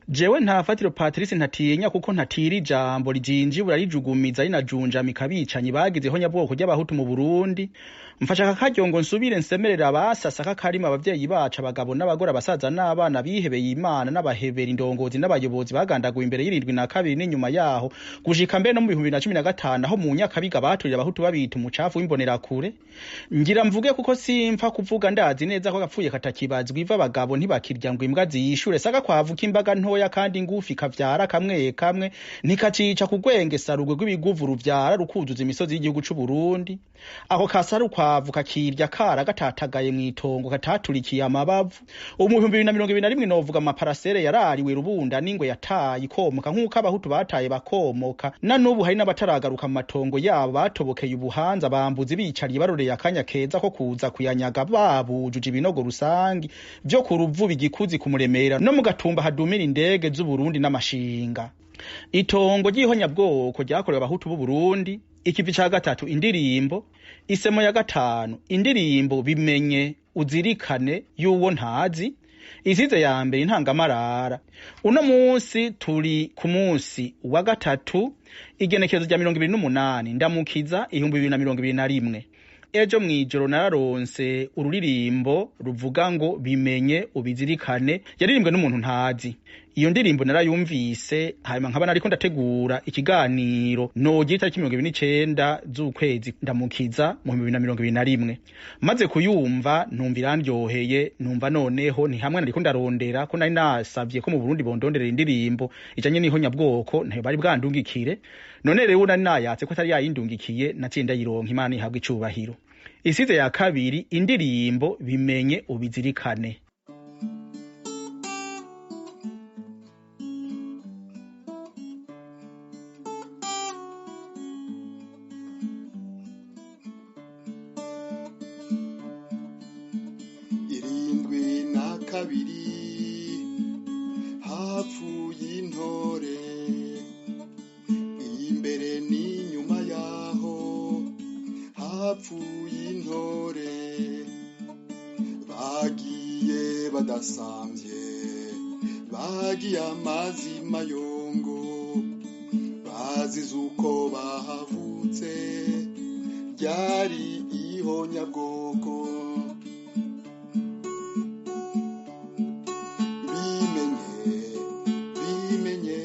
Jewe nta fatiro Patrice ntatinya kuko ntatira ijambo rijinjibura rijugumiza rinajunjamika abicanyi bagize ihonyabwoko ry'abahutu mu Burundi. Mfasha aka ngo nsubire nsemerera abasasa kakarima abavyeyi bacu, abagabo n'abagore, abasaza n'abana bihebeye Imana n'abahebera indongozi n'abayobozi bagandaguwe imbere y'72 n'inyuma yaho gushika mbere no mu 2015 aho mu Nyakabiga baturira abahutu babita umucafu w'imbonerakure. Ngira mvuge kuko simpfa kuvuga, ndazi neza ko gapfuye katakibazwa iva, abagabo ntibakirya ngo imbwa ziyishure, saka kwavuka imbaga ntoya kandi ngufi kavyara kamwe kamwe ntikacica kugwenge sarugwe rw'ibiguvu ruvyara rukuzuza imisozi y'igihugu c'u Burundi. Ako kasaru kwavu kakirya kara gatatagaye mw'itongo kataturikiye amabavu. Ubu mu 2021 novuga amaparasere yarariwe rubunda n'ingwe yataye ikomoka nk'uko abahutu bataye bakomoka, na n'ubu hari n'abataragaruka mu matongo yabo batobokeye ubuhanza bambuzi bicariye baroreye akanya keza ko kuza kuyanyaga babujuje ibinogo rusangi vyo ku Ruvubi, Gikuzi, kumuremera no mu Gatumba hadumira indege z'Uburundi n'amashinga. Itongo ry'ihonyabwoko ryakorewe abahutu b'u Burundi. Ikivi ca gatatu, indirimbo isemo ya gatanu, indirimbo bimenye uzirikane y'uwo ntazi. Isize ya mbere, intangamarara. Uno munsi turi ku munsi wa gatatu, igenekerezo rya 28 Ndamukiza 2021. Ejo mwijoro nararonse ururirimbo ruvuga ngo bimenye ubizirikane, yaririmbwe n'umuntu ntazi. Iyo ndirimbo narayumvise, hanyuma nkaba nariko ndategura ikiganiro nogira itariki 29 z'ukwezi Ndamukiza mu 2021. Maze kuyumva numva irandyoheye, numva noneho ni hamwe nariko ndarondera ko nari nasavye ko mu Burundi bondonderera indirimbo ijanye n'ihonyabwoko, ntayo bari bwandungikire. None rero nari nayatse ko atari yayindungikiye, naciye ndayironka. Imana ihabwa icubahiro. Isize ya kabiri, indirimbo bimenye ubizirikane. 72 hapfuye intore, imbere n'inyuma yaho hapfuye intore, bagiye badasamvye, bagiye amazima yongo, bazize uko bahavutse, ryari ihonyabwoko. Bimenye, bimenye,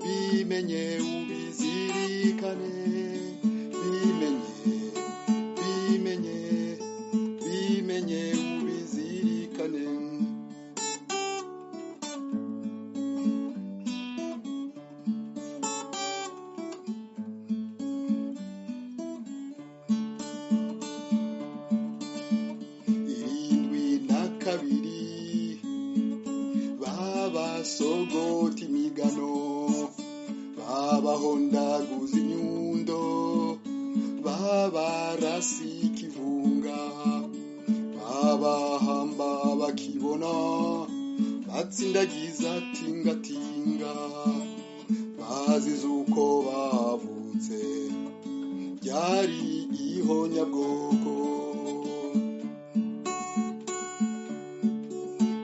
bimenye ubizirikane, bimenye, bimenye, bimenye ubizirikane. 72 babasogota imigano, babahondaguza inyundo, babarasi ikivunga, babahamba bakibona, batsindagiza tingatinga, bazize uko bavutse, ryari ihonyabwoko.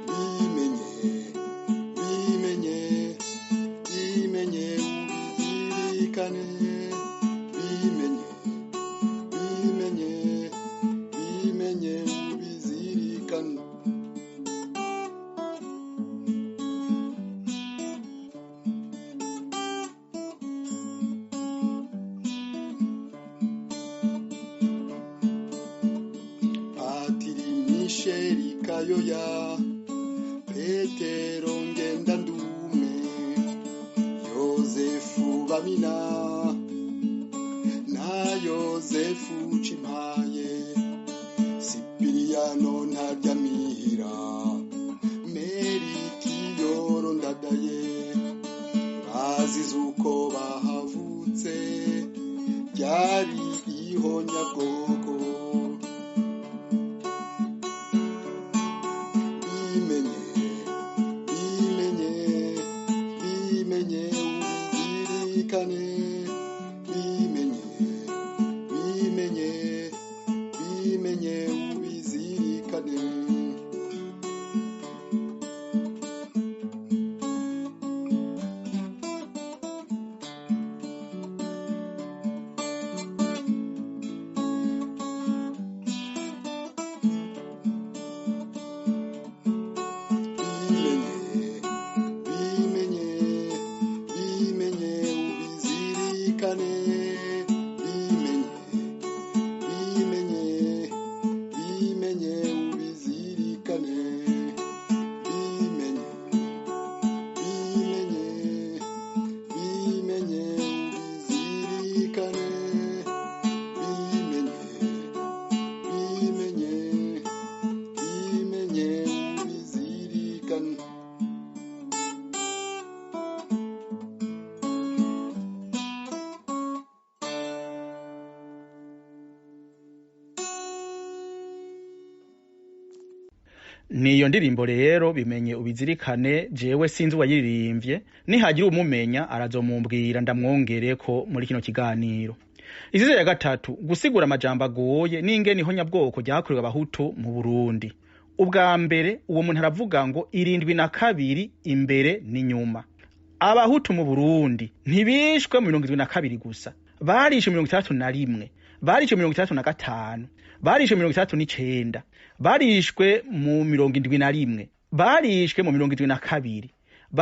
Bimenye, bimenye, bimenye ubizirikane, bimenye, bimenye, bimenye ubizirikane. Patiri Misheri Kayoya, Petero Ngendandume, Yozefu Bamina na Yozefu Cimpaye, Sipiriyano Ntaryamira, Merikiyoro Ndadaye, bazize uko bahavutse, ryari ihonyabwoko. Bimenye, bimenye, bimenye ubizirikane, bimenye, bimenye, bimenye ubizirikane. Niyo ndirimbo rero bimenye ubizirikane, jewe sinzi uwayiririmbye, nihagira umumenya arazomumbwira ndamwongereko muri kino kiganiro. Izize ya gatatu, gusigura amajambo agoye n'ingene ihonyabwoko ryakorewe abahutu mu Burundi. Ubwa mbere uwo muntu aravuga ngo 72 imbere n'inyuma. Abahutu mu Burundi ntibishwe mu 72 gusa, barishwe 61, barishwe 65, barishwe 69, barishwe mu 71, barishwe mu 72,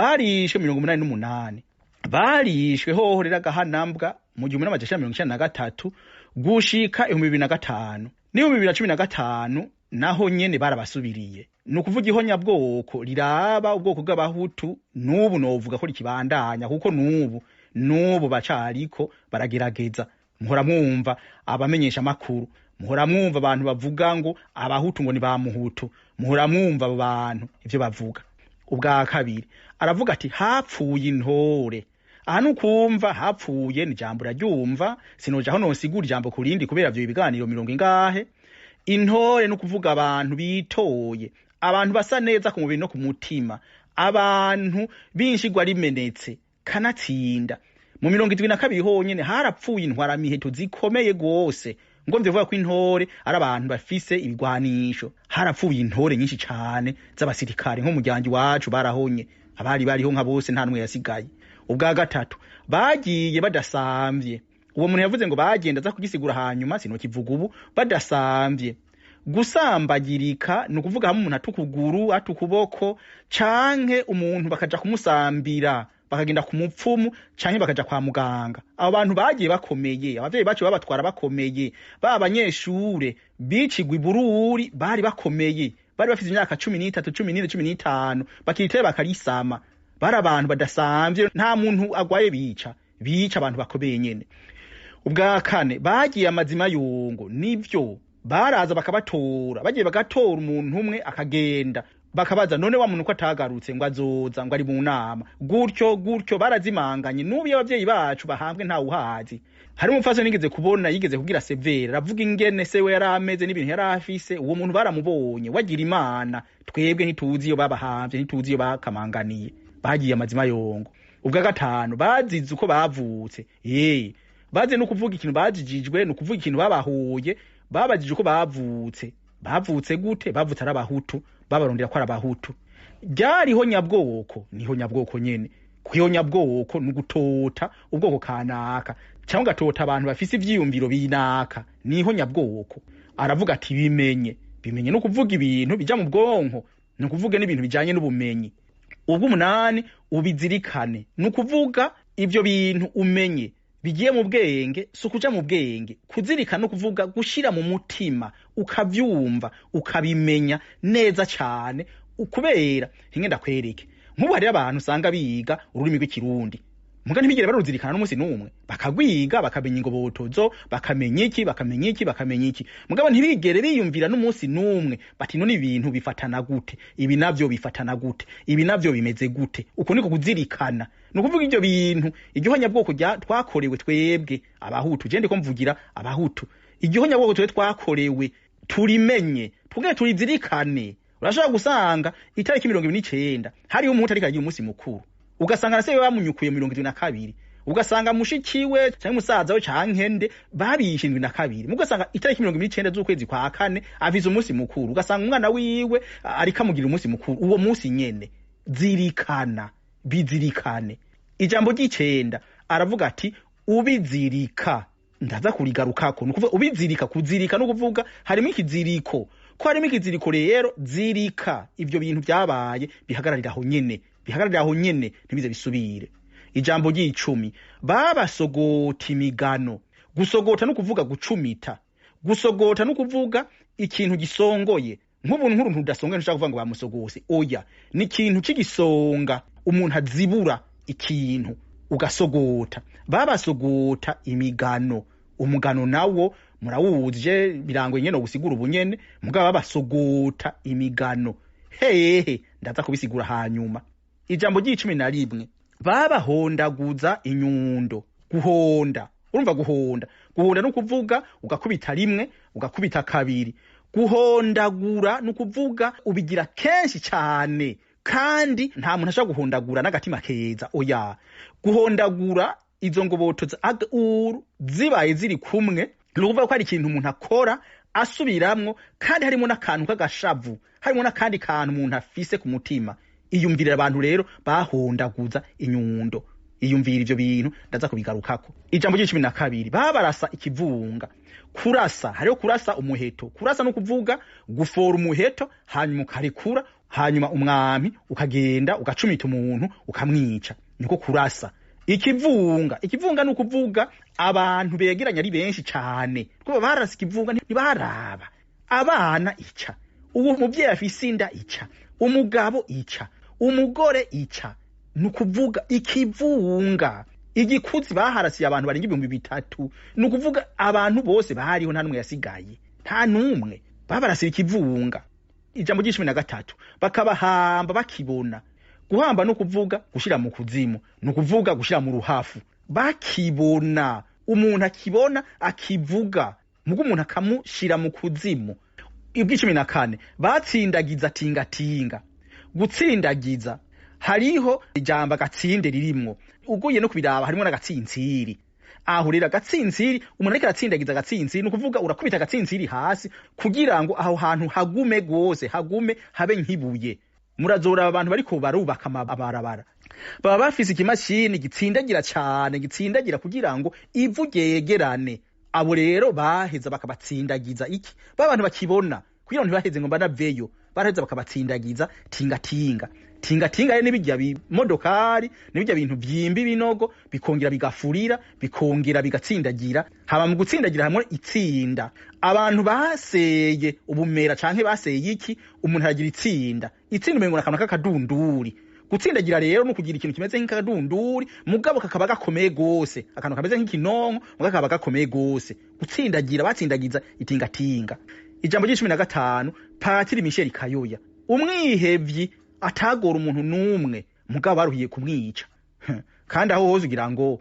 barishwe 88, barishwe hoho rero agahanambwa mu 1993 gushika 2005 n'2015 naho nyene barabasubiriye. Ni ukuvuga ihonyabwoko riraba ubwoko bw'abahutu n'ubu novuga ko rikibandanya, kuko n'ubu bacariko baragerageza. Muhora mwumva abamenyesha makuru, muhora mwumva abantu bavuga ngo abahutu ngo ni ba muhutu, muhora mwumva abo bantu ivyo bavuga. Ubwa kabiri aravuga ati hapfuye intore. Aha nukumva hapfuye ni jambo raryumva, sinoja aho nosigura ijambo kurindi kubera vyo ibiganiro mirongo ingahe. Intore ni ukuvuga abantu bitoye, abantu basa neza ku mubiri no ku mutima, abantu b'inshigwa rimenetse kanatsinda. Mu 72 honyene harapfuye intwaramiheto zikomeye gose. Ngo mvuga ko intore ari abantu bafise ibigwanisho, harapfuye intore nyinshi cane z'abasirikare nko muryango wacu barahonye, abari bariho nka bose nta numwe yasigaye. Ubwa gatatu bagiye badasamvye. Uwo muntu yavuze ngo bagenda aza kugisigura hanyuma sinokivuga ubu. Badasamvye, gusambagirika ni ukuvuga hamwe umuntu atukuguru atukuboko, canke umuntu bakaja kumusambira, bakagenda ku mupfumu canke bakaja kwa muganga. Abo bantu bagiye bakomeye, abavyeyi bacu babatwara bakomeye, ba banyeshure bicigwa ibururi bari bakomeye, bari bafise imyaka 13, 14, 15, bakiritera bakarisama. Bari abantu badasamvye, nta muntu agwaye bica abantu bakomeye nyene. Ubwa kane bagiye amazima yungo, nivyo baraza bakabatora, bagiye bagatora umuntu umwe akagenda, bakabaza none wa muntu ko atagarutse, ngo azoza, ngo ari mu nama, gutyo gutyo barazimanganye. N'ubu abavyeyi bacu bahambwe nta uhazi. Hari umupfasoni nigeze kubona yigeze kugira severe, aravuga ingene se we yarameze n'ibintu yarafise. Uwo muntu baramubonye wagira Imana, twebwe ntituzi iyo babahamvye, ntituzi iyo bakamanganiye, bagiye amazima yongo. Ubwa gatanu bazize uko bavutse. Baze no kuvuga ikintu bajijijwe, no kuvuga ikintu babahuye, babajije uko bavutse. Bavutse gute? Bavutse ari abahutu, babarondera ko ari abahutu. Ryariho nyabwoko, niho nyabwoko nyene. Kwiho nyabwoko ni ugutota ubwoko kanaka, cyangwa ugatota abantu bafise ivyiyumviro binaka, niho nyabwoko. Aravuga ati bimenye, bimenye no kuvuga ibintu bija mu bwonko, no kuvuga n'ibintu bijanye n'ubumenyi. Ubw'umunani ubizirikane, ni ukuvuga ivyo bintu umenye bigiye mu bwenge, si ukuja mu bwenge. Kuzirikana no kuvuga gushira mu mutima, ukavyumva, ukabimenya neza cane. Ukubera hinge ndakwereke, nk'ubu hariyo abantu usanga biga ururimi rw'ikirundi muga ntibigere baruzirikana n'umunsi n'umwe, bakagwiga bakamenya ingobotozo, bakamenya iki, bakamenya iki, bakamenya iki, mugabo ntibigere biyumvira n'umunsi n'umwe bati none ibintu bifatana gute, ibi navyo bifatana gute, ibi navyo bimeze gute. Uko niko kuzirikana. Ni ukuvuga ivyo bintu igihonyabwoko twakorewe twebwe abahutu, je ndiko mvugira abahutu, igihonyabwoko twe twakorewe turimenye, twongere turizirikane. Urashobora gusanga itariki 29 hariho umuhutu ariko aragira umunsi mukuru, ugasanga na se bamunyukuye 72, ugasanga mushikiwe canke musaza we canke nde babishe 72, mugasanga itariki 29 z'ukwezi kwa kane avize umunsi mukuru, ugasanga umwana wiwe ariko amugira umunsi mukuru uwo munsi nyene. Zirikana, bizirikane. Ijambo ry'icenda aravuga ati ubizirika, ndaza kurigarukako. Ni ukuvuga ubizirika, kuzirika no kuvuga harimo ikiziriko, ko harimo ikiziriko rero zirika ivyo bintu byabaye bihagararira aho nyene, bihagararira aho nyene ntibize bisubire. Ijambo ry'icumi babasogota imigano. Gusogota no kuvuga gucumita, gusogota no kuvuga ikintu gisongoye. Nk'ubu nk'uruntu rudasongoye ntushaka kuvuga ngo bamusogose, oya, ni ikintu c'igisonga, umuntu azibura ikintu ugasogota. Babasogota imigano. Umugano nawo murawuje, birango nyene ubusigura ubunyene, mugabo babasogota imigano. Hehe, ndaza kubisigura hanyuma. Ijambo ry'icumi na rimwe babahondaguza inyundo. Guhonda, urumva guhonda, guhonda no kuvuga ugakubita rimwe, ugakubita kabiri. Guhondagura ni ukuvuga ubigira kenshi cyane, kandi nta muntu ashobora guhondagura n'agatima keza, oya. Guhondagura izo ngoboto za ag-ur zibaye ziri kumwe, ni ukuvuga ko hari ikintu umuntu akora asubiramwo, kandi harimo n'akantu k'agashavu, harimo n'akandi kantu umuntu afise ku mutima. Iyumvirira abantu rero bahondaguza inyundo, iyumvira ivyo bintu, ndaza kubigarukako. Ijambo ry'icumi na kabiri, babarasa ikivunga. Kurasa, hariho kurasa umuheto. Kurasa no kuvuga gufora umuheto, hanyuma ukarekura, hanyuma umwami ukagenda ugacumita umuntu ukamwica, niko kurasa. Ikivunga, ikivunga ni ukuvuga abantu begeranya ari benshi cane, kuko barasa ikivunga ntibaraba abana ica, uwo muvyeyi afise inda ica, umugabo ica, umugore ica, ni ukuvuga ikivunga. Igikuzi baharasiye abantu barenga 3000, ni ukuvuga abantu bose bariho, nta n'umwe yasigaye, nta n'umwe, babarasiye ikivunga. Ijambo ry'icumi na gatatu, bakabahamba bakibona. Guhamba ni ukuvuga gushira mu kuzimu, ni ukuvuga gushira mu ruhafu. Bakibona, umuntu akibona akivuga, mugo umuntu akamushira mu kuzimu. Ubw'icumi na kane, batsindagiza tingatinga. Gutsindagiza, hariho ijambo agatsinde ririmwo, uguye no kubiraba harimo n'agatsintsiri. Aho rero agatsintsiri, umuntu ariko aratsindagiza agatsintsiri, ni ukuvuga urakubita agatsintsiri hasi kugira ngo aho hantu hagume gose, hagume habe nk'ibuye. Murazora abantu bariko barubaka amabarabara, baba bafise ikimashini gitsindagira cane, gitsindagira kugira ngo ivu ryegerane. Abo rero baheza bakabatsindagiza iki, ba bantu bakibona, kugira ngo ntibaheze ngo banaveyo, baraheza bakabatsindagiza tingatinga. Tingatinga rero n'ibijya bimodokari, n'ibijya bintu vyimba ibinogo, bikongera bigafurira, bikongera bigatsindagira. Haba mu gutsindagira hamwe itsinda, abantu baseye ubumera canke baseye iki, umuntu aragira itsinda. Itsinda umengo n'akantu k'akadunduri. Gutsindagira rero ni ukugira ikintu kimeze nk'akadunduri, mugabo kakaba gakomeye gose, akantu kameze nk'ikinonko mugabo kakaba gakomeye gose. Gutsindagira, batsindagiza itingatinga. Ijambo ry'icumi na gatanu, Patiri Michel Kayoya, umwihevyi atagora umuntu n'umwe, mugabo baruhiye kumwica. Kandi aho hose ugira ngo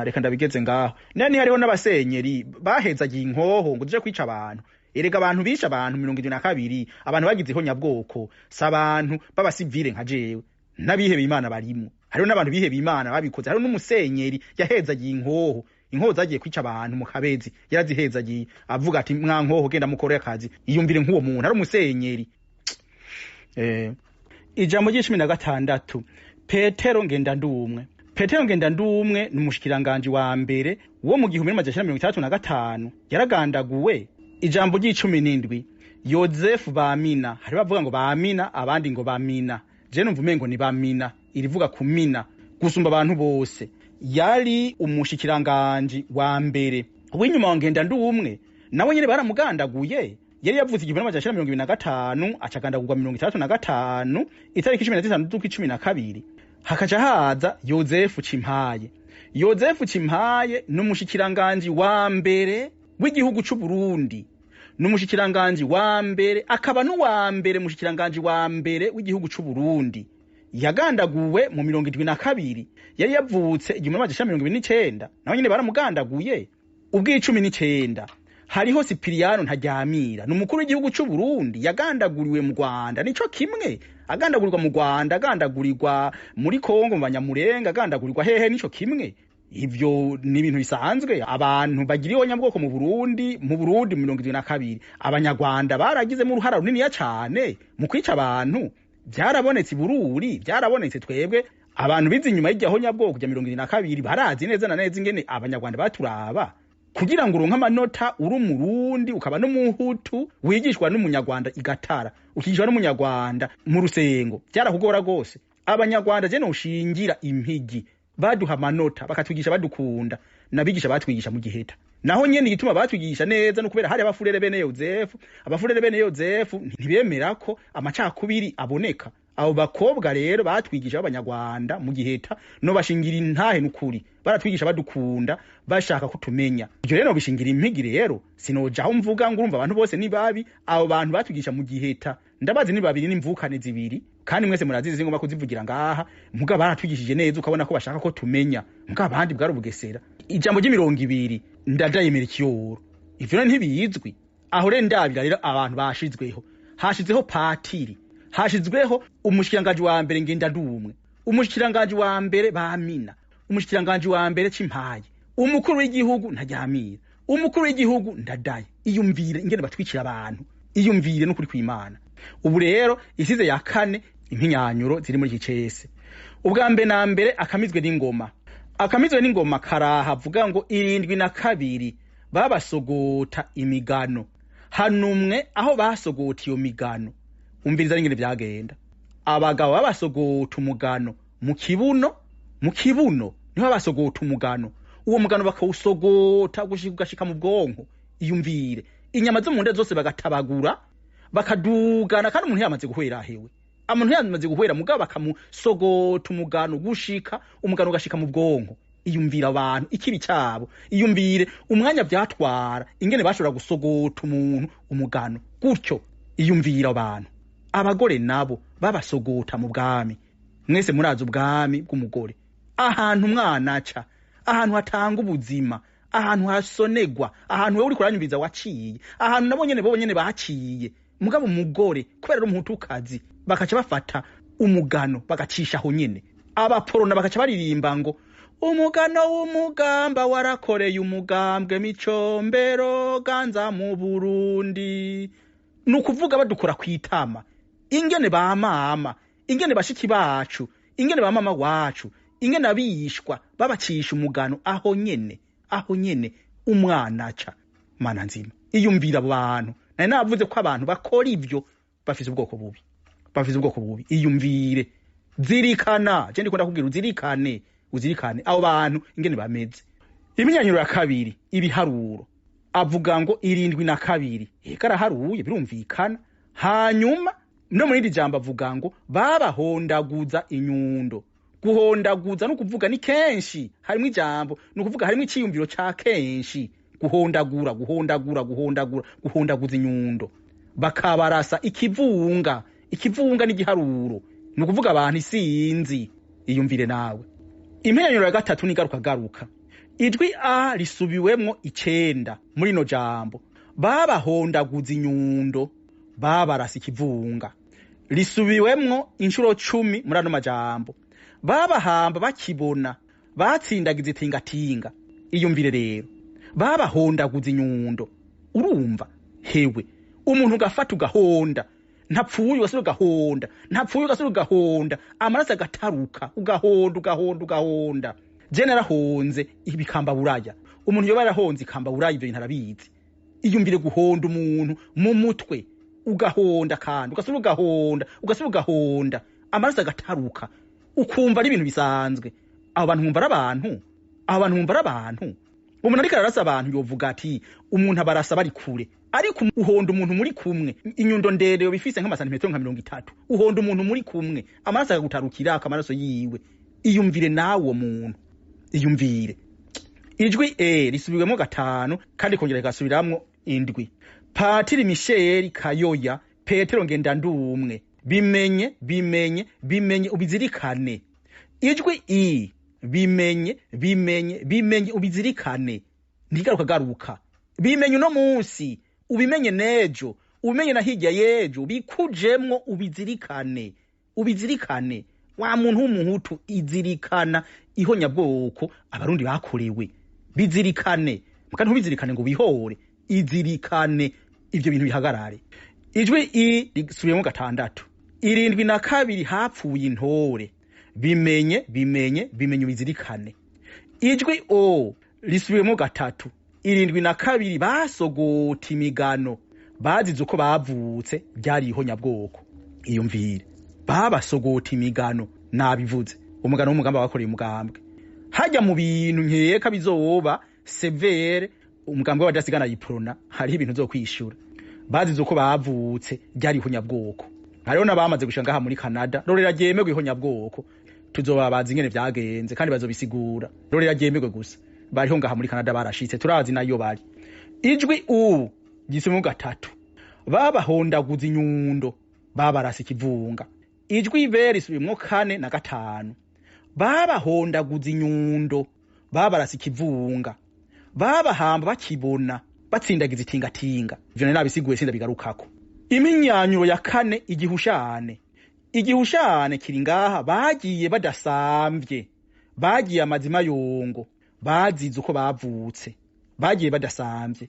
reka ndabigeze ngaho. Nani hariho n'abasenyeri bahezagiye inkoho ngo tuje kwica abantu. Erega abantu bishe abantu 72, abantu bagize ihonyabwoko, si abantu b'abasivile nka jewe, n'abihebeye Imana barimwo. Hariho n'abantu bihebeye Imana babikoze. Hariho n'umusenyeri yahezagiye inkoho, inkoho zagiye kwica abantu mu Kabezi, yarazihezagiye avuga ati mwa nkoho genda mukore akazi. Iyumvire nk'uwo muntu ari umusenyeri. Ijambo ry'icumi na gatandatu, Petero Ngendandumwe. Petero Ngendandumwe ni umushikiranganji wa mbere wo mu 1965, yaragandaguwe. Ijambo ry'icumi n'indwi, Yozefu Bamina. Hari bavuga ngo Bamina, abandi ngo Bamina. Je numva umengo ni Bamina, irivuga kumina gusumba abantu bose. Yari umushikiranganji wa mbere w'inyuma wa Ngendandumwe, nawe nyene baramugandaguye. Yari yavutse 1925, acagandagurwa 65, itariki 15 z'ukwa 12. Hakaca haza Yozefu Cimpaye. Yozefu Cimpaye ni umushikiranganji wa mbere w'igihugu c'u Burundi, ni umushikiranganji wa mbere, akaba n'uwa mbere mushikiranganji wa mbere w'igihugu c'u Burundi. Yagandaguwe mu 72, yari yavutse 1929, nawe nyene baramugandaguye. Ubw'icumi n'icenda, hariho Sipiriyano Ntaryamira, ni umukuru w'igihugu c'u Burundi, yagandaguriwe mu Rwanda, nico kimwe agandagurirwa mu Rwanda, agandagurirwa muri Kongo mu Banyamurenga, agandagurirwa hehe, nico kimwe. Ivyo ni ibintu bisanzwe. Abantu bagira ihonyabwoko mu Burundi, mu Burundi mu 72, Abanyarwanda baragizemo uruhara runiniya cane mu kwica abantu. Byarabonetse i Bururi, byarabonetse twebwe abantu bize inyuma y'iryo honyabwoko rya 72, barazi neza na neza ingene Abanyarwanda baturaba. Kugira ngo uronke amanota uri umurundi ukaba n'umuhutu wigishwa n'umunyarwanda igatara, ukigishwa n'umunyarwanda mu rusengo, byarakugora gose. Abanyarwanda je noshingira impigi, baduha amanota bakatwigisha badukunda, nabigisha batwigisha mu Giheta. Naho nyene igituma batwigisha neza no kubera hari abafurere bene Yozefu. Abafurere bene Yozefu ntibemera ko amacakubiri aboneka. Abo bakobwa rero batwigisha b'Abanyarwanda mu Giheta no bashingira intahe n'ukuri, baratwigisha badukunda, bashaka kutumenya. Ibyo rero bishingira impigi rero, sinoja aho mvuga ngo urumva abantu bose ni babi. Abo bantu batwigisha mu Giheta ndabazi ni babiri, n'imvukane zibiri, kandi mwese murazizi, singomba kuzivugira ngaha. Muga baratwigishije neza, ukabona ko bashaka ko tumenya. Muga abandi bwari ubugesera. Ijambo ry'imirongo ibiri, ndadayemera ikiyoro, ivyo ntibizwi. Aho rero ndabira rero abantu bashizweho, hashizweho patiri, hashizweho umushikiranganji wa mbere Ngendandumwe, umushikiranganji wa mbere Bamina, umushikiranganji wa mbere Cimpaye, umukuru w'igihugu Ntaryamira, umukuru w'igihugu Ndadaye. Iyumvire ingene batwikira abantu, iyumvire n'ukuri kw'Imana. Ubu rero isize ya kane, impinyanyuro ziri muri iki cese. Ubwa mbere na mbere, akamizwe n'ingoma. Akamizwe n'ingoma karaha avuga ngo 72 babasogota imigano. Hanumwe aho basogota iyo migano. Umviriza n'ingene vyagenda. Abagabo babasogota umugano mu kibuno, mu kibuno niho babasogota umugano. Uwo mugano bakawusogota gushika ugashika mu bwonko. Iyumvire inyama zo mu nda zose bagatabagura bakadugana, kandi umuntu yamaze guhwera hewe, umuntu yamaze guhwera, mugabo bakamusogota umugano gushika umugano ugashika mu bwonko. Iyumvire abantu ikibi cyabo, iyumvire umwanya byatwara ingene bashobora gusogota umuntu umugano gutyo. Iyumvire abantu. Abagore nabo babasogota mu bwami. Mwese murazi ubwami bw'umugore, ahantu umwana aca, ahantu hatanga ubuzima, ahantu hasonegwa, ahantu wewe uriko uranyumviriza waciye, ahantu nabo nyene bo nyene baciye. Mugabo umugore kubera ari umuhutukazi, bakaca bafata umugano bagacisha aho nyene. Abaporona bakaca baririmba ngo umugano w'umugamba warakoreye umugambwe Micombero ganza mu Burundi. Ni ukuvuga badukora kwitama ingene ba mama, ingene bashiki bacu, ingene ba mama wacu, ingene abishwa babacisha umugano aho nyene, aho nyene umwana aca. Mana nzima, iyumvira abo bantu. Nari navuze ko abantu bakora ivyo bafise ubwoko bubi, bafise ubwoko bubi. Iyumvire, zirikana, je ndiko ndakubwira uzirikane, uzirikane abo bantu ingene bameze. Imyinyanyuro ya kabiri, ibiharuro. Avuga ngo 72, eka araharuye birumvikana. Hanyuma no muri iri jambo avuga ngo babahondaguza inyundo. Guhondaguza no kuvuga ni kenshi, harimo ijambo, ni ukuvuga harimo iciyumviro ca kenshi. Guhondagura, guhondagura, guhondagura, guhondaguza inyundo. Bakabarasa ikivunga. Ikivunga n'igiharuro, ni ukuvuga abantu isinzi. Iyumvire nawe. Impenyanyuro ya gatatu ni garuka garuka. Ijwi a risubiwemwo 9 muri ino jambo, babahondaguza inyundo, babarasa ikivunga. Risubiwemwo inshuro 10 muri ano majambo, babahamba bakibona, batsindagiza itingatinga. Iyumvire rero, babahondaguza inyundo. Urumva hewe, umuntu ugafata ugahonda, ntapfuye ugasubira ugahonda, ntapfuye ugasubira ugahonda, amaraso agataruka, ugahonda, ugahonda, ugahonda. Je narahonze ibikambaburaya. Umuntu yoba yarahonze ikambaburaya ivyo bintu arabizi. Iyumvire guhonda umuntu mu mutwe, ugahonda kandi ugasubira ugahonda, ugasubira ugahonda, amaraso agataruka, ukumva ari ibintu bisanzwe. Abo bantu mwumva ari abantu, abo bantu mwumva ari abantu. Umuntu ariko ararasa abantu yovuga ati umuntu abarasa bari kure, ariko uhonda umuntu muri kumwe, inyundo ndende yoba ifise nk'amasantimetero nka 30, uhonda umuntu muri kumwe, amaraso akagutarukira amaraso yiwe. Iyumvire nawe uwo muntu, iyumvire. Ijwi e risubiwemo 5 kandi kongera rigasubiramwo 7. Patiri Michel Kayoya, Petero Ngendandumwe, bimenye, bimenye, bimenye ubizirikane. Ijwi i bimenye, bimenye, bimenye ubizirikane. Ntigaruka garuka. Bimenye uno munsi, ubimenye nejo, ubimenye na hirya yejo, bikujemwo ubizirikane, ubizirikane. Wa muntu w'umuhutu izirikana ihonyabwoko abarundi bakorewe. Bizirikane, muka ntubizirikane ngo bihore, izirikane ivyo bintu bihagarare. Ijwi i risubiyemo 6. 72 hapfuye intore. Bimenye, bimenye, bimenye ubizirikane. Ijwi o risubiyemo 3. 72 basogota imigano, bazize uko bavutse, byari ihonyabwoko. Iyumvire, babasogota imigano, nabivuze umugano w'umugamba bakoreye umugambwe. Hajya mu bintu nkeka bizoba severe, umugambwe w'abadasigana yiprona, hariho ibintu zo kwishura. Bazize uko bavutse, byari ihonyabwoko. Hariho n'abamaze gushika ngaha muri Canada, rorera ryemerwe ihonyabwoko, tuzobabaza ingene vyagenze kandi bazobisigura. Rorera ryemerwe gusa, bariho ngaha muri Canada barashitse, turazi nayo bari. Ijwi u gisemo 3, babahondaguza inyundo, babarasa ikivunga. Ijwi B risubiyemwo 4 na 5, babahondaguza inyundo, babarasa ikivunga, babahamba bakibona, Batsindagiza itingatinga. Ivyo nari nabisiguye, sindabigarukako. Imyinyanyuro ya kane, igihushane. Igihushane kiri ngaha: bagiye badasamvye, bagiye amazima yongo, bazize uko bavutse, bagiye badasamvye.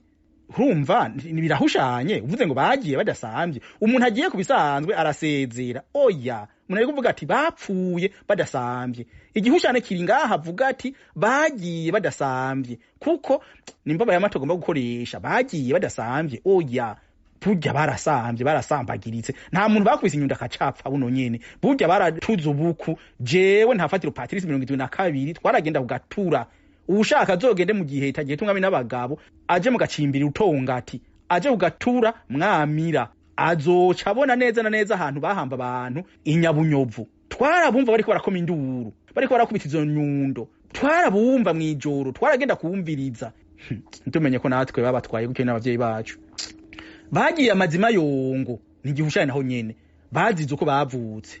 Urumva birahushanye uvuze ngo bagiye badasamvye. Umuntu agiye ku bisanzwe arasezera. Oya, umuntu ari kuvuga ati bapfuye badasamvye. Igihushane kiri ngaha, avuga ati bagiye badasamvye, kuko nimba y'amato agomba gukoresha bagiye badasamvye. Oya, burya barasamvye, barasambagiritse. Nta muntu bakubise inyundo akacapfa buno nyene. Burya baratuze ubuku. Jewe Ntafatiro Patrice, 72 twaragenda kugatura. Uwushaka azogende mu gihe tagiye tungami n'abagabo, aje mu gacimbiri utongati, aje kugatura mwamira, azoca abona neza na neza ahantu bahamba abantu inyabunyovu. Twarabumva bariko barakoma induru, bariko barakubita izo nyundo. Twarabumva mw'ijoro, twaragenda kumviriza. Ntumenye ko natwe babatwaye gutyo n'abavyeyi bacu bagiye amazima yongo. Ni igihushane naho nyene, bazize uko bavutse.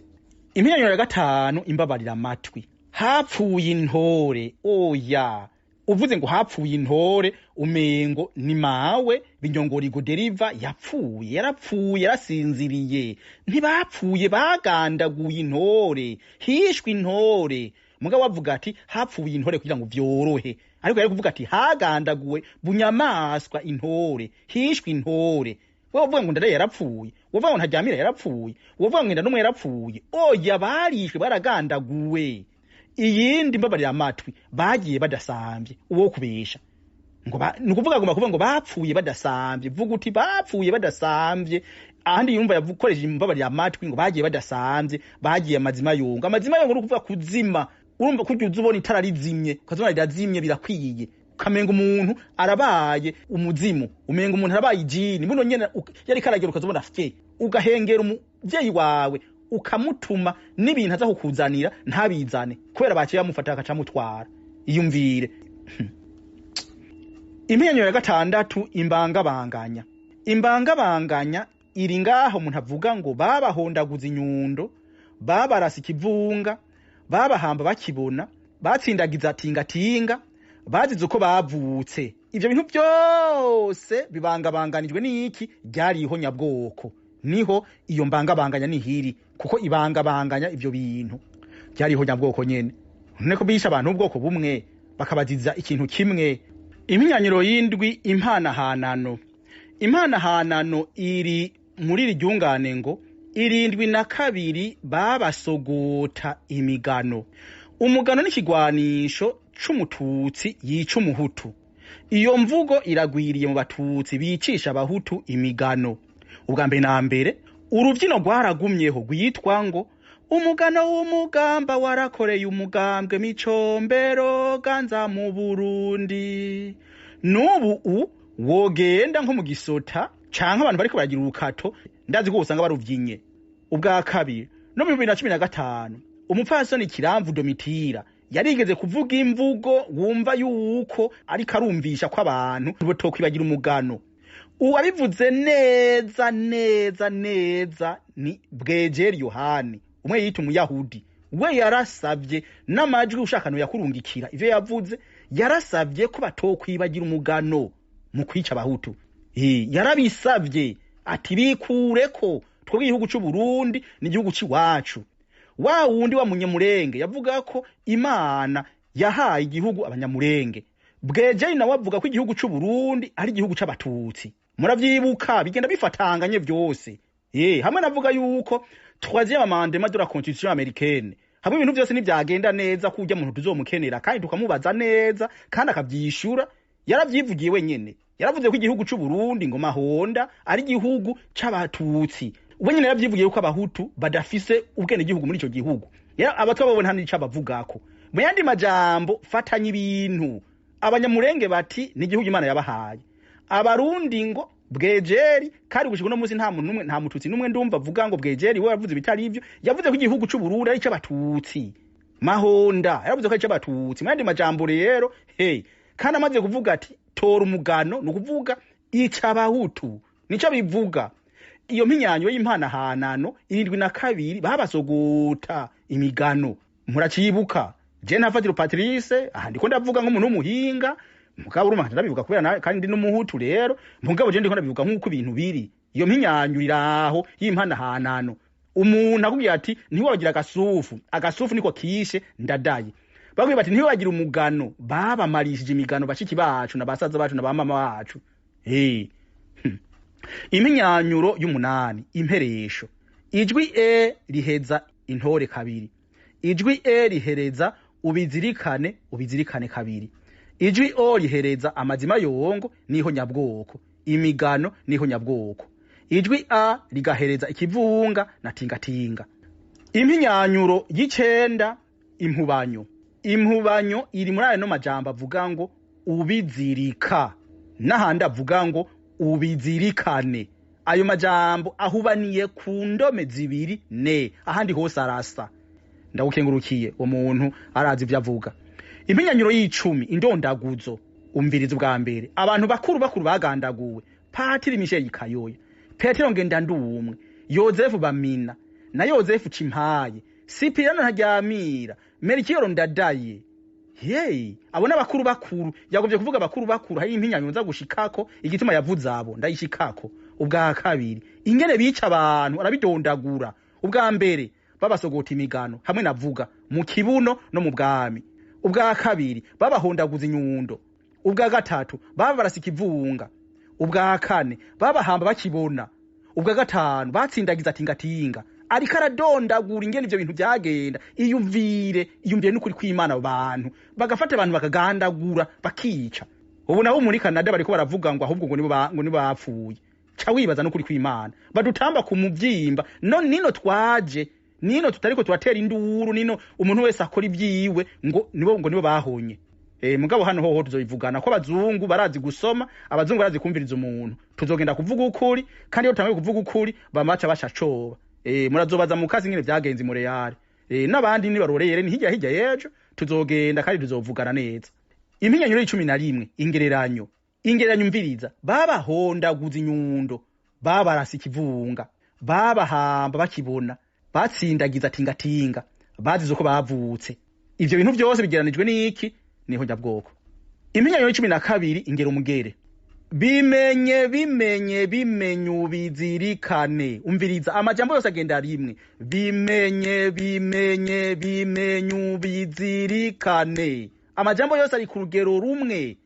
Impinyanyuro ya gatanu, imbabarira amatwi, hapfuye intore. Oya, uvuze ngo hapfuye intore, umengo ni mawe Binyongori Goderiva yapfuye, yarapfuye, yarasinziriye. Ntibapfuye, bagandaguye intore, hishwe intore. Mugabo wavuga ati hapfuye intore kugira ngo vyorohe, ariko yari kuvuga ati hagandaguwe bunyamaswa intore, hishwe intore. Wowe uvuga ngo Ndadaye yarapfuye, wowe uvuga ngo Ntaryamira yarapfuye, wowe uvuga ngo Ngendanumwe yarapfuye. Oya, barishwe, baragandaguwe. Iyindi mbabarira amatwi, bagiye badasambye. Uwo kubesha ngo ni ukuvuga agomba kuvuga ngo bapfuye badasambye. Vuga uti bapfuye badasambye. Ahandi yumva yakoresheje imbabarira amatwi ngo bagiye badasambye, bagiye amazima yongo. Amazima yongo ni ukuvuga kuzima. Urumva kurya uza ubona itara rizimye, ukazibona rirazimye, birakwiye, ukamenga umuntu arabaye umuzimu, umenga umuntu arabaye ijini buno nyene yariko aragera, ukazibona fye, ugahengera umuvyeyi wawe, ukamutuma n'ibintu aza kukuzanira ntabizane kubera baciye bamufata bakacamutwara. Iyumvire. Impinyanyuro ya gatandatu, imbangabanganya. Imbangabanganya iri ngaho, umuntu avuga ngo babahondaguza inyundo, babarasa ikivunga, babahamba bakibona, batsindagiza tingatinga, bazize uko bavutse. Ivyo bintu byose bibangabanganijwe n'iki? Ryariho nyabwoko. Niho iyo mbangabanganya nihiri, kuko ibangabanganya ivyo bintu ryariho nyabwoko nyene. None ko bisha abantu ubwoko bumwe, bakabaziza ikintu kimwe. Impinyanyuro y'indwi, impanahanano. Impanahanano iri muri iri ryungane ngo 72 babasogota imigano. Umugano n'ikigwanisho c'umututsi yica umuhutu. Iyo mvugo iragwiriye mu batutsi bicisha abahutu imigano. Ubwa mbere na mbere, urubyino rwaragumyeho rwitwa ngo umugano w'umugamba warakoreye umugambwe Micombero ganza mu Burundi. N'ubu wogenda nko mu gisota canke abantu bariko baragira urukato, ndazi ko usanga baruvyinye. Ubwa kabiri, no mu 2015 umupfasoni Kiramvu Domitira yarigeze kuvuga imvugo wumva yuko ariko arumvisha ko abantu botokwibagira umugano. Uwabivuze neza neza neza ni Bwejeri Yohani, umwe yita umuyahudi. We yarasabye n'amajwi, ushaka no yakurungikira ivyo yavuze. Yarasabye ko batokwibagira umugano mu kwica abahutu. Yarabisabye ati bikureko, twebwe igihugu c'u Burundi ni igihugu c'iwacu. Wa wundi wa munyamurenge yavuga ko Imana yahaye igihugu abanyamurenge, Bwejeri nawe avuga ko igihugu c'u Burundi ari igihugu c'abatutsi. Muravyibuka, bigenda bifatanganye vyose. Hamwe navuga yuko troisième amendement de la constitution américaine, hamwe ibintu vyose ntivyagenda neza, kurya muntu tuzomukenera kandi tukamubaza neza kandi akavyishura. Yaravyivugiye wenyene, yaravuze ko igihugu c'u Burundi ngo Mahonda ari igihugu c'abatutsi. Wenyene yaravyivugiye ko abahutu badafise ubwene gihugu muri ico gihugu. Abatwa bo nta n'ico abavugako. Mu yandi majambo, fatanya ibintu. Abanyamurenge bati ni igihugu Imana yabahaye, abarundi ngo Bwejeri. Kandi gushika uno munsi nta muntu numwe, nta mututsi numwe ndumva avuga ngo Bwejeri we yavuze ibitari ivyo. Yavuze ko igihugu c'u Burundi ari ic'abatutsi. Mahonda yaravuze ko ari ic'abatutsi. Mu yandi majambo rero, hey, kandi amaze kuvuga ati tora umugano, ni ukuvuga ic'abahutu, nico bivuga. Iyo mpinyanyo y'impanahanano 72 babasogota imigano, muracibuka. Je Ntafatiro Patrice, aha ndiko ndavuga nk'umuntu w'umuhinga. Mugabo urumva ndabivuga kubera kandi ndi n'umuhutu rero, mugabo je ndiko ndabivuga nk'uko ibintu biri. Iyo mpinyanyuro iraho y'impanahanano. Umuntu akubwiye ati ntiwabagira agasufu, agasufu niko kishe Ndadaye. Bakubwiye bati ntiwabagira umugano, babamarishije imigano bashiki bacu na basaza bacu na bamama bacu. Impinyanyuro y'umunani, imperesho. Ijwi e riheza intore kabiri. Ijwi e rihereza ubizirikane, ubizirikane kabiri. Ijwi o rihereza amazima yongo niho nyabwoko, imigano niho nyabwoko. Ijwi a rigahereza ikivunga na tingatinga. Impinyanyuro y'icenda, impubanyo. Impubanyo iri muri ayo majambo avuga ngo ubizirika, n'ahandi avuga ngo ubizirikane. Ayo majambo ahubaniye ku ndome zibiri ne, ahandi hose arasa. Ndagukengurukiye, umuntu arazi ivyo avuga. Impinyanyuro y'icumi, indondaguzo. Umviriza ubwa mbere abantu bakuru bakuru bagandaguwe: Patiri Michel Kayoya, Petero Ngendanduwumwe, Yozefu Bamina na Yozefu Cimpaye, Sipirano Ntaryamira, Melchior Ndadaye. Hey, abo n'abakuru bakuru. Yagovye kuvuga abakuru bakuru, hari impinyanyuro nza gushikako, igituma yavuze abo ndayishikako. Ubwa kabiri, ingene bica abantu arabidondagura. Ubwa mbere babasogota imigano hamwe navuga mu kibuno no mu bwami. Ubwa kabiri babahondaguza inyundo. Ubwa gatatu babarasa ikivunga. Ubwa kane babahamba bakibona. Ubwa gatanu batsindagiza tingatinga. Ariko aradondagura ingene ivyo bintu vyagenda. Iyumvire, iyumvire n'ukuri kw'Imana, abo bantu bagafata abantu bakagandagura bakica. Ubu nabo muri Canada bariko baravuga ngo ahubwo ngo nibo ngo nibo bapfuye. Ca wibaza n'ukuri kw'Imana, badutamba ku muvyimba. No nino twaje nino tutariko turatera induru, nino umuntu wese akora ibyiwe ngo nibo bahonye. Mugabo hano hoho tuzobivugana ko abazungu barazi gusoma, abazungu barazi kumviriza umuntu. Tuzogenda kuvuga ukuri, kandi iyo tutanguye kuvuga ukuri bamaca bashacoba. Murazobaza mu kazi ingene vyagenze mu Real. N'abandi nibarorere ni hirya hirya y'ejo tuzogenda kandi tuzovugana neza. Impinyanyuro y'icumi na rimwe, ingereranyo. Ingereranyo, umviriza: babahondaguza inyundo, babarasa ikivunga, babahamba bakibona, batsindagiza tingatinga, bazize uko bavutse. Ivyo bintu vyose bigeranijwe n'iki? Niho nyabwoko. Impinyanyuro y'icumi na kabiri, ingero umugere. Bimenye, bimenye, bimenye ubizirikane. Umviriza, amajambo yose agenda rimwe: bimenye, bimenye, bimenye ubizirikane. Amajambo yose ari ku rugero rumwe.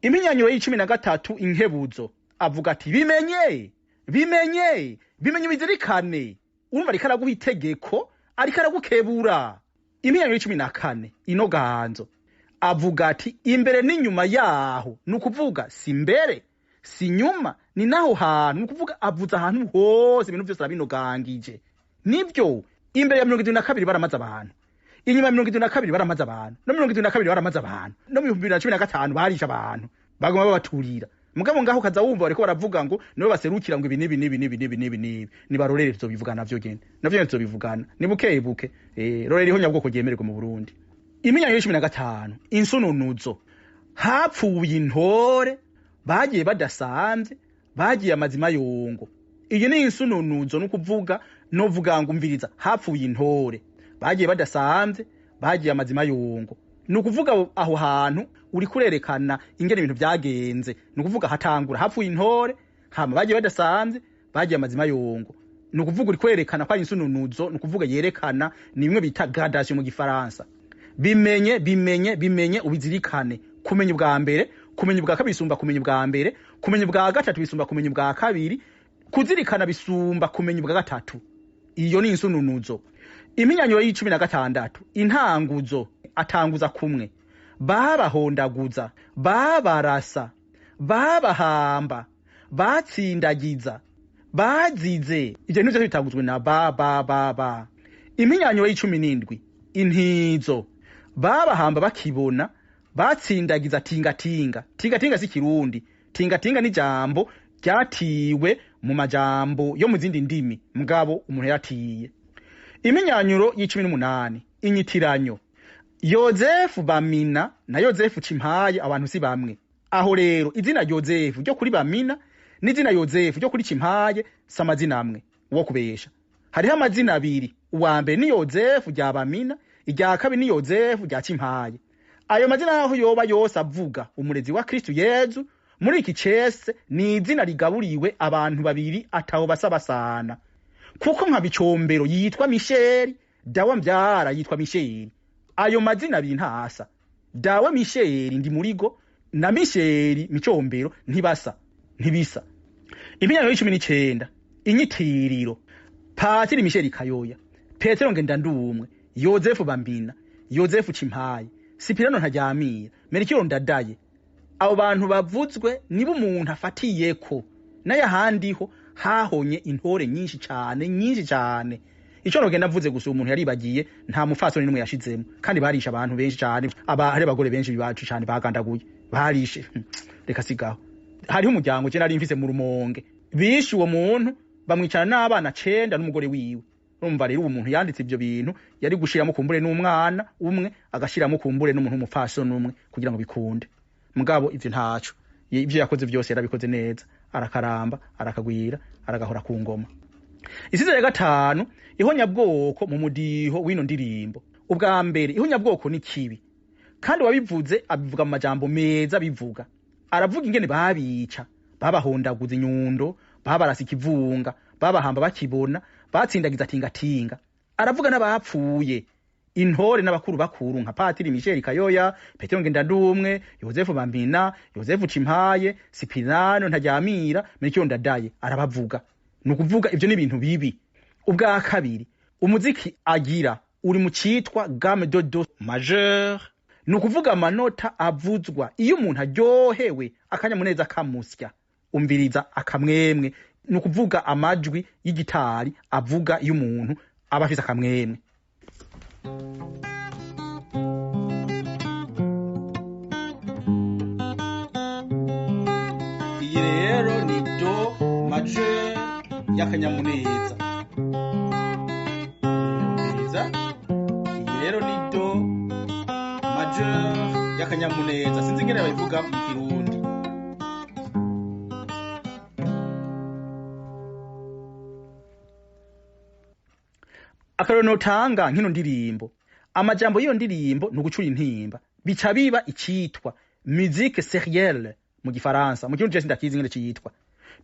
Impinyanyuro y'icumi na gatatu, inkebuzo. Avuga ati bimenye, bimenye, bimenye ubizirikane. Urumva ariko araguha itegeko, ariko aragukebura. Impinyanyuro y'icumi na kane, inoganzo. Avuga ati imbere n'inyuma yaho, ni ukuvuga si mbere si nyuma, ni naho hantu, ni ukuvuga avuze ahantu hose, ibintu byose arabinogangije. Nibyo, imbere ya 72 baramaze abantu, inyuma ya 72 baramaze abantu, no 72 baramaze abantu, no mu 2015 barisha abantu, baguma babaturira. Mugabo ngaho kaza wumva bariko baravuga ngo nibo baserukira, ngo ibi nibi nibi nibi nibi nibi nibi. Nibarorere, tuzobivugana navyo genda, navyo nyene tuzobivugana, ni buke buke. Rorera iho nyabwoko ryemererwa mu Burundi. Impinyanyuro y'icumi na gatanu, insununuzo. Hapfuye intore, bagiye badasanze, bagiye amazima yongo. Iyi ni insununuzo, ni ukuvuga novuga ngo umviriza: hapfuye intore, bagiye badasanze, bagiye amazima yongo. Ni ukuvuga aho hantu uri kurerekana ingene ibintu vyagenze. Ni ukuvuga hatangura hapfuye intore, hama bagiye badasanze, bagiye amazima yongo. Ni ukuvuga uri kwerekana ko ari insununuzo, ni ukuvuga yerekana, ni bimwe bita gradation mu gifaransa. Bimenye, bimenye, bimenye ubizirikane. Kumenya ubwa mbere, kumenya ubwa kabiri bisumba kumenya ubwa mbere, kumenya ubwa gatatu bisumba kumenya ubwa kabiri, kuzirikana bisumba kumenya ubwa gatatu. Iyo ni insununuzo. Impinyanyuro y'icumi na gatandatu, intanguzo. Atanguza kumwe: babahondaguza, babarasa, babahamba, batsindagiza, bazize. Ivyo bintu vyose bitanguzwe na ba ba ba ba. Impinyanyuro y'icumi n'indwi, intizo. Babahamba bakibona, batsindagiza tingatinga. Tingatinga si kirundi, tingatinga ni jambo ryatiwe mu majambo yo mu zindi ndimi, mugabo umuntu yaratiye. Impinyanyuro y'icumi n'umunani, inyitiranyo. Yozefu Bamina na Yozefu Cimpaye, abantu si bamwe. Aho rero izina Yozefu ryo kuri Bamina n'izina Yozefu ryo kuri Cimpaye si amazina amwe wo kubesha. Hariho amazina abiri: uwa mbere ni Yozefu rya Bamina. Irya kabiri ni Yozefu rya Cimpaye. Ayo mazina aho yoba yose avuga umurezi wa Kristu Yezu, muri iki cese ni izina rigaburiwe abantu babiri ataho basa basana. Kuko nka Bicombero yitwa Misheli, dawe mbyara yitwa Misheli. Ayo mazina abiri ntasa. Dawe Misheli ndi murigo na Misheli Micombero ntibasa, ntibisa. Imyaka 19 inyitiriro. Patiri Misheli Kayoya, Petero Ngendandumwe, Yozefu Bambina, Yozefu Cimpaye, Sipirano Ntaryamira, Merikiro Ndadaye. Abo bantu bavuzwe nibo umuntu afatiyeko, n'ayahandiho hahonye intore nyinshi cane, nyinshi cane. Ico nogenda mvuze gusa umuntu yaribagiye, nta mufasoni n'umwe yashizemo, kandi barishe abantu benshi cane, hari abagore benshi bacu cane bagandaguye, barishe. Reka sigaho. Hariho umuryango je nari mfise mu Rumonge, bishe uwo muntu bamwicara n'abana 9 n'umugore wiwe. Urumva rero uwo muntu yanditse ivyo bintu yari gushiramo kumbure n'umwana umwe, agashiramo kumbure n'umuntu w'umupfasoni umwe kugira ngo bikunde. Mugabo ivyo ntaco, ivyo yakoze vyose yarabikoze neza, arakaramba, arakagwira, aragahora ku ngoma. Isize ya gatanu, ihonyabwoko mu mudiho w'ino ndirimbo. Ubwa mbere ihonyabwoko ni kibi, kandi wabivuze abivuga mu majambo meza, bivuga aravuga ingene babica, babahondaguza inyundo, babarasa ikivunga, babahamba bakibona, batsindagiza tingatinga. Aravuga n'abapfuye, intore n'abakuru bakuru nka Patiri Michel Kayoya, Petero Ngendandumwe, Yozefu Bambina, Yozefu Cimpaye, Sipirano Ntaryamira, Melchior Ndadaye, arabavuga. Ni ukuvuga ivyo ni ibintu bibi. Ubwa kabiri, umuziki agira uri mu citwa gamme de do majeur, ni ukuvuga amanota avuzwa iyo umuntu aryohewe akanyamuneza kamusya, umviriza akamwemwe, ni ukuvuga amajwi y'igitari avuga iyo umuntu aba afise akamwemwe. Iyi rero ni do majeur y'akanyamuneza. Umviriza, iyi rero ni do majeur y'akanyamuneza, sinzi ingene babivuga mu Kirundi. Akarorero notanga nk'ino ndirimbo, amajambo y'iyo ndirimbo ni ugucura intimba, bica biba icitwa musique sérielle mu Gifaransa, mu Kirundi je sindakizi ingene citwa.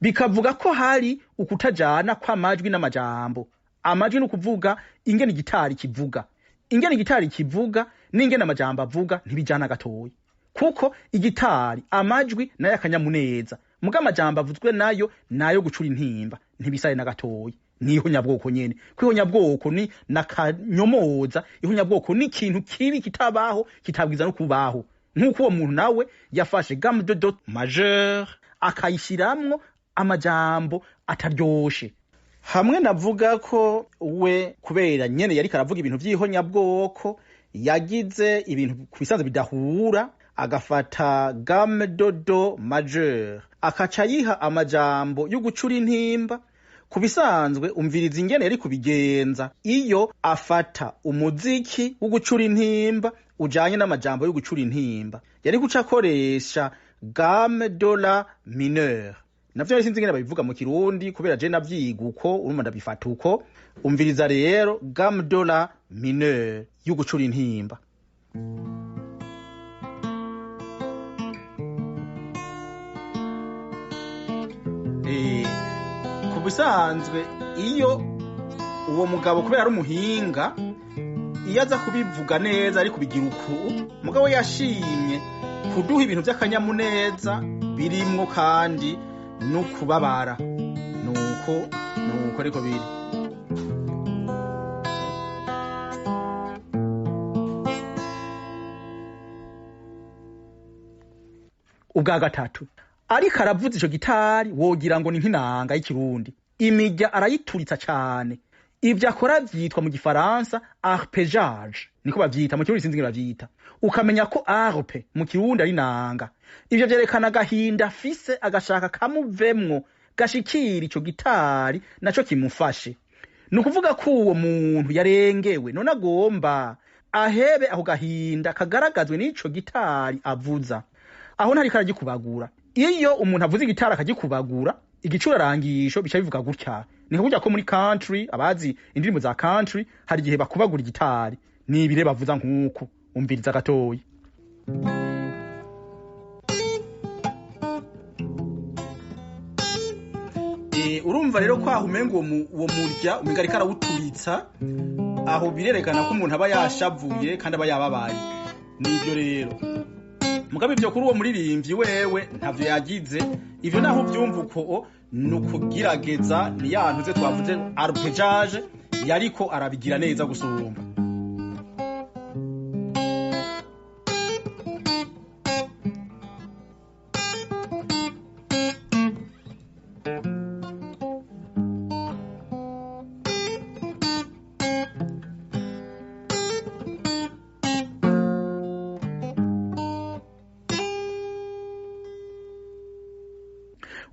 Bikavuga ko hari ukutajana kw'amajwi n'amajambo. Amajwi ni ukuvuga ingene igitari kivuga, ingene igitari kivuga n'ingene amajambo avuga ntibijana gatoyi, kuko igitari amajwi nayo akanyamuneza, muga amajambo avuzwe nayo nayo gucura intimba ntibisaye na gatoyi. Ni ihonyabwoko nyene, ko ihonyabwoko ni nakanyomoza, ihonyabwoko ni ikintu kibi kitabaho, kitabwiza no kubaho. Nk'uko uwo muntu nawe yafashe gamme de do majeur akayishiramwo amajambo ataryoshe. Hamwe navuga ko we kubera nyene yariko aravuga ibintu vy'ihonyabwoko, yagize ibintu ku bisanzwe bidahura, agafata gamme de do majeur akaca ayiha amajambo yo gucura intimba. Ku bisanzwe umviriza ingene yari kubigenza iyo afata umuziki wo gucura intimba ujanye n'amajambo yo gucura intimba, yari guca akoresha gamme de la mineur. Navyo sinzi ingene babivuga mu Kirundi kubera je navyiga uko, urumva ndabifata uko. Umviriza rero gamme de la mineur yo gucura intimba. Ku bisanzwe iyo uwo mugabo kubera ari umuhinga, iyo aza kubivuga neza ari kubigira uku, mugabo yashimye kuduha ibintu by'akanyamuneza birimwo kandi no kubabara. Nuko nuko ariko biri. Ubwa gatatu, ariko aravuza ico gitari wogira ngo ni nk'inanga y'ikirundi, imirya arayituritsa cane. Ivyo akora vyitwa mu Gifaransa arpégeage, niko bavyita mu Kirundi, sinzi ingene bavyita. Ukamenya ko arpe mu Kirundi ari nanga. Ivyo vyerekana agahinda afise, agashaka kamuvemwo gashikira ico gitari naco kimufashe. Ni ukuvuga ko uwo muntu yarengewe, none agomba ahebe ako gahinda kagaragazwe n'ico gitari avuza. Aho ntariko aragikubagura. Iyo umuntu avuze igitari akagikubagura, igicurarangisho bica bivuga gutya. Ni nka kurya ko muri country, abazi indirimbo za country, hari igihe bakubagura igitari. Nibire bavuza nk'uku, umviriza gatoyi. Urumva rero ko aho umenga uwo murya umenga ariko arawuturitsa, aho birerekana ko umuntu aba yashavuye kandi aba yababaye. Nibyo rero mugabe ivyo kuri uwo muririmbyi wewe ntavyo yagize. Ivyo naho uvyumva uko ni ukugerageza, ni ya ntuze twavuze arpeggiage, yariko arabigira neza gusumba.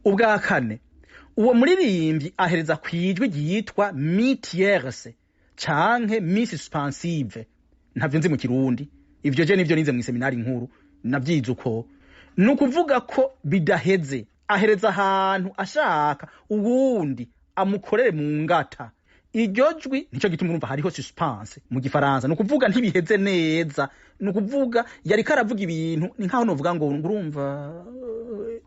Ubwa kane, uwo muririmbyi ahereza kwijwi ryitwa mi tierce canke mi suspensive. Ntavyo nzi mu Kirundi, ivyo je nivyo nize mu seminari nkuru, navyize uko. Ni ukuvuga ko bidaheze, ahereza ahantu ashaka uwundi amukorere mu ngata. Iryo jwi nico gituma urumva hariho suspense mu Gifaransa, ni ukuvuga ntibiheze neza, ni ukuvuga yariko aravuga ibintu ni nkaho novuga ngo urumva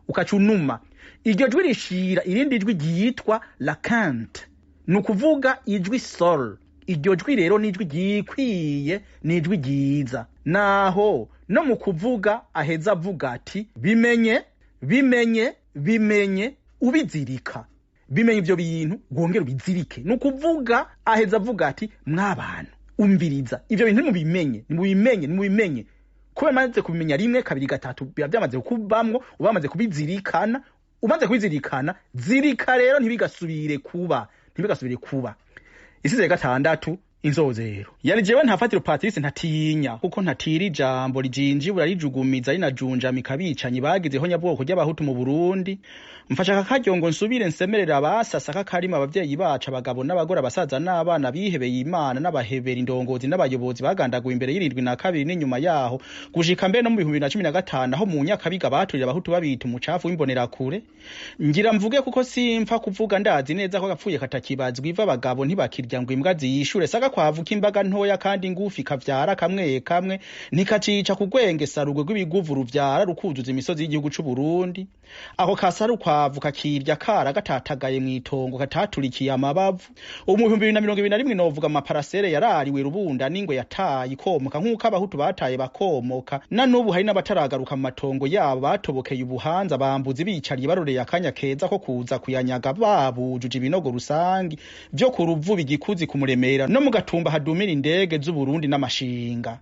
ukacunuma. Iryo jwi rishira irindi jwi ryitwa la quinte, ni ukuvuga ijwi sol. Iryo jwi rero ni ijwi ryikwiye, ni ijwi ryiza. Naho no mu kuvuga aheza avuga ati bimenye, bimenye, bimenye, ubizirika. Bimenye ivyo bintu wongere ubizirike. Ni ukuvuga aheza avuga ati mwabantu umviriza ivyo bintu nimubimenye, nimubimenye, nimubimenye. Kuba maze kubimenya rimwe kabiri gatatu biba byamaze kubamwo, ubamaze kubizirikana, umaze kubizirikana zirika rero ntibigasubire kuba, ntibigasubire kuba. Isize gatandatu, inzozero. Yari jewe Ntafatiro Patrice ntatinya, kuko ntatira ijambo rijinjibura rijugumiza rinajunjamika abicanyi bagizeho nyabwoko ry'abahutu mu Burundi. Mfasha akaryo ngo nsubire nsemerera abasasa kakarima abavyeyi bacu, abagabo n'abagore, abasaza n'abana bihebeye Imana n'abahebera indongozi n'abayobozi bagandaguye imbere y'irindwi na kabiri n'inyuma yaho gushika mbere no mu 2015 aho mu Nyakabiga baturira abahutu babita umucafu w'imbonerakure. Ngira mvuge kuko simpfa kuvuga, ndazi neza ko gapfuye katakibazwa iva abagabo ntibakirya ngo imbwa ziyishure. Saka kwavuka imbaga ntoya kandi ngufi kavyara kamwe kamwe, ntikacica kugwenge sarugwe rw'ibiguvu ruvyara rukuzuza imisozi y'igihugu c'u Burundi. Ako kasaru kwavu kakirya kara gatatagaye mw'itongo kataturikiye amabavu. Ubu mu 2021 novuga amaparasere yarariwe rubunda n'ingwe yataye ikomoka nk'uko abahutu bataye bakomoka. Na n'ubu hari n'abataragaruka mu matongo yabo batobokeye ubuhanza bambuzi bicariye baroreye akanya keza ko kuza kuyanyaga babujuje ibinogo rusangi vyo ku Ruvubi, Gikuzi, kumuremera no mu Gatumba hadumira indege z'Uburundi n'amashinga.